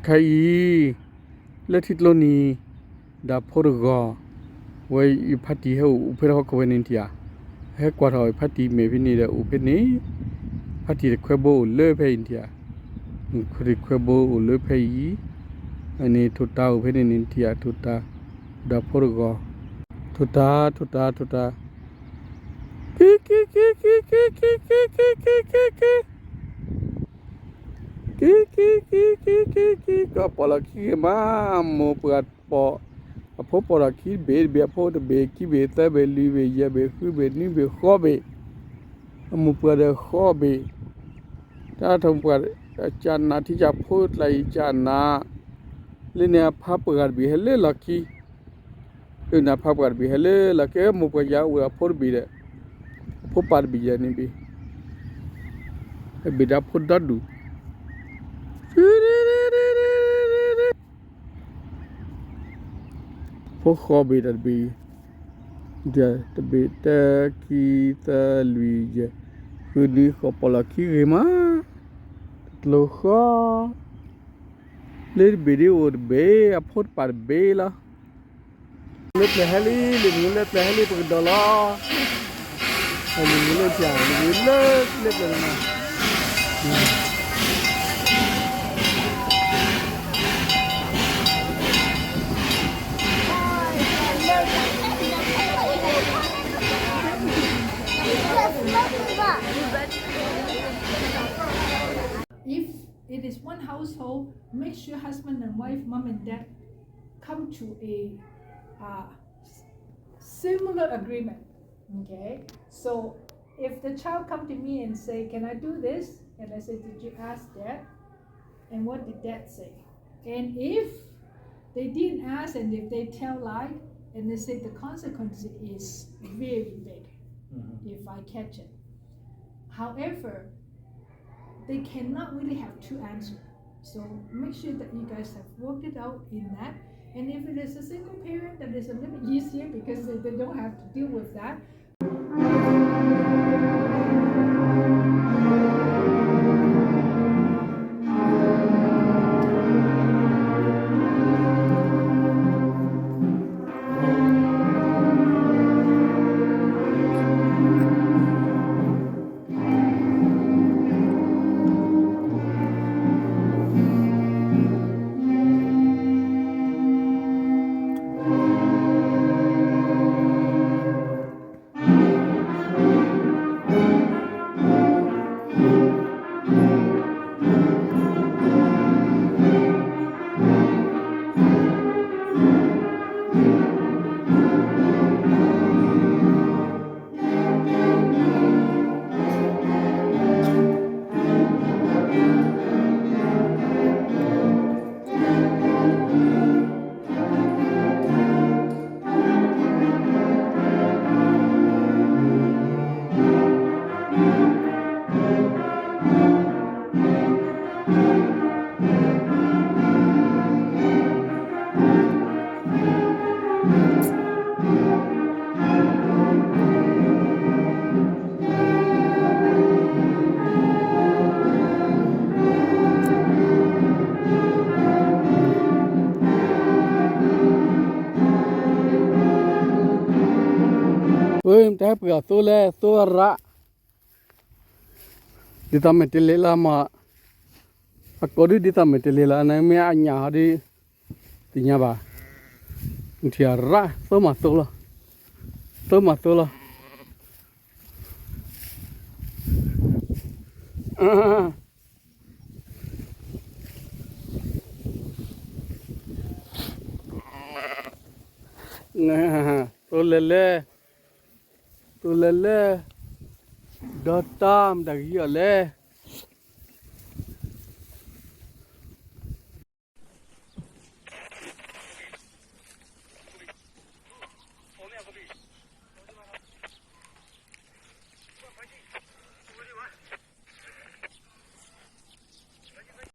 ခဲအံၤ လၢထံကျိနံၤ ဒီးဖိတဂီၤ ဝဲယဖါတံၢ်ဟဲအိၣ်ဖဲတဟီၣ်ခိၣ်ဖဲန့ၣ်ထံၣ်ဧါ, ဟဲကွၢ်ထီၣ်ဖါတံၢ်မဲာ်ဖဲန့ၣ်ဒီးအိၣ်ဖဲန့ၣ်, ဖါတံၢ်တခွဲဘိအိၣ်လၢဖဲအံၤထံၣ်ဧါ, ခွဲဘိအိၣ်လၢဖဲအံၤ, န့ၣ်ထိၣ်တၤအိၣ်ဖဲန့ၣ်န့ၣ်ထံၣ်ဧါ, ထိၣ်တၤ, ဒီးဖိတဂီၤ, ထိၣ်တၤ ထိၣ်တၤ ထိၣ်တၤ, က့ၤ က့ၤ က့ၤ က့ၤ က့ၤ က့ၤ က့ၤ က့ၤ က့ၤ က့ၤ က့ၤ က့ၤ က့ၤ က့ၤ က့ၤ က့ၤ က့ၤ ကီး ပိာ်လီၤခံဂ့ၤမး, မိၢ်ပှၢ်ပိာ်, အဖိပိာ်ဒီးခံဘ့ၣ်တဘ့ၣ်, အဖိတဘ့ၣ် ခံဘ့ၣ် သၢဘ့ၣ် လွံၢ်ဘ့ၣ် ယဲၢ်ဘ့ၣ် ဃုဘ့ၣ် နွံဘ့ၣ် ဃိးဘ့ၣ်, အမိၢ်ပှၢ်ဒီးဃိးဘ့ၣ်, တၢ်ထီၣ်မိၢ်ပှၢ်, ကနးထံကဖိကျါအံၤကနး, လၢန့ၣ်အဖါပှၢ်ဂၤတဘ့ၣ်ဟဲလၢလီၢ်ခံ အၢၣ်နၤဖးပှၢ်တဘ့ၣ်ဟဲလၢလီၢ်ခံ မိၢ်ပှၢ်ယၤအိၣ်ဒီးဖိတဘ့ၣ်ဒီး, အဖိပၢ်တဘ့ၣ်ယၤန့ၣ်ဘ့ၣ်, ဟဲဘ့ၣ်ဒၣ်ဖိဒီဒူၣ်, ဖိဃိးဘ့ၣ်ဒီးတဘ့ၣ်, တဘ့ၣ် တၢ ခံ သၢ လွံၢ် ယဲၢ် ဃု နွံ ဃိး ပိာ်လီၤခံဂ့ၤမး, တကျိဃီ လၢတဘ့ၣ်ဒ်အိၣ်တဘ့ၣ် အဖိတပာ်တဘ့ၣ်လီၤ. လၢပျၢၤဟဲလံ လံာ်မုၢ်လၢပျၢၤဟဲလံ ပကဒီးလီၤ. လံာ်မုၢ်လၢပျၢၤ လံာ်မုၢ်လၢပျၢၤလီၤ. If it is one household, make sure husband and wife, mom and dad, come to a uh, similar agreement. Okay, so if the child come to me and say, "Can I do this?" And I say, "Did you ask dad? And what did dad say?" And if they didn't ask, and if they tell lie, and they say the consequence is very big if I catch it. However, they cannot really have two answers. So make sure that you guys have worked it out in that. And if it is a single parent, that is a little bit easier because they, they don't have to deal with that. ဝဲမတၤဟဲပှ့ၤအီၤသိလဲၣ် သိရၣ်, ဒ်သိးမဲာ်တဲၤလဲၤလီၤမး, အကိးဒုဒ်သိးမဲာ်တဲၤလဲၤလီၤ နမ့ၢ်အညၣ်ဟီဒု သ့ၣ်ညါဘၣ်, နထံၣ်ရၣ် သိမးသိလီၤ, သိမးသိလီၤ. သိလဲၣ်လဲၣ်, သိလဲၣ်လဲၣ်, ဒီးတၢ်မတၤကယီၤလဲၣ်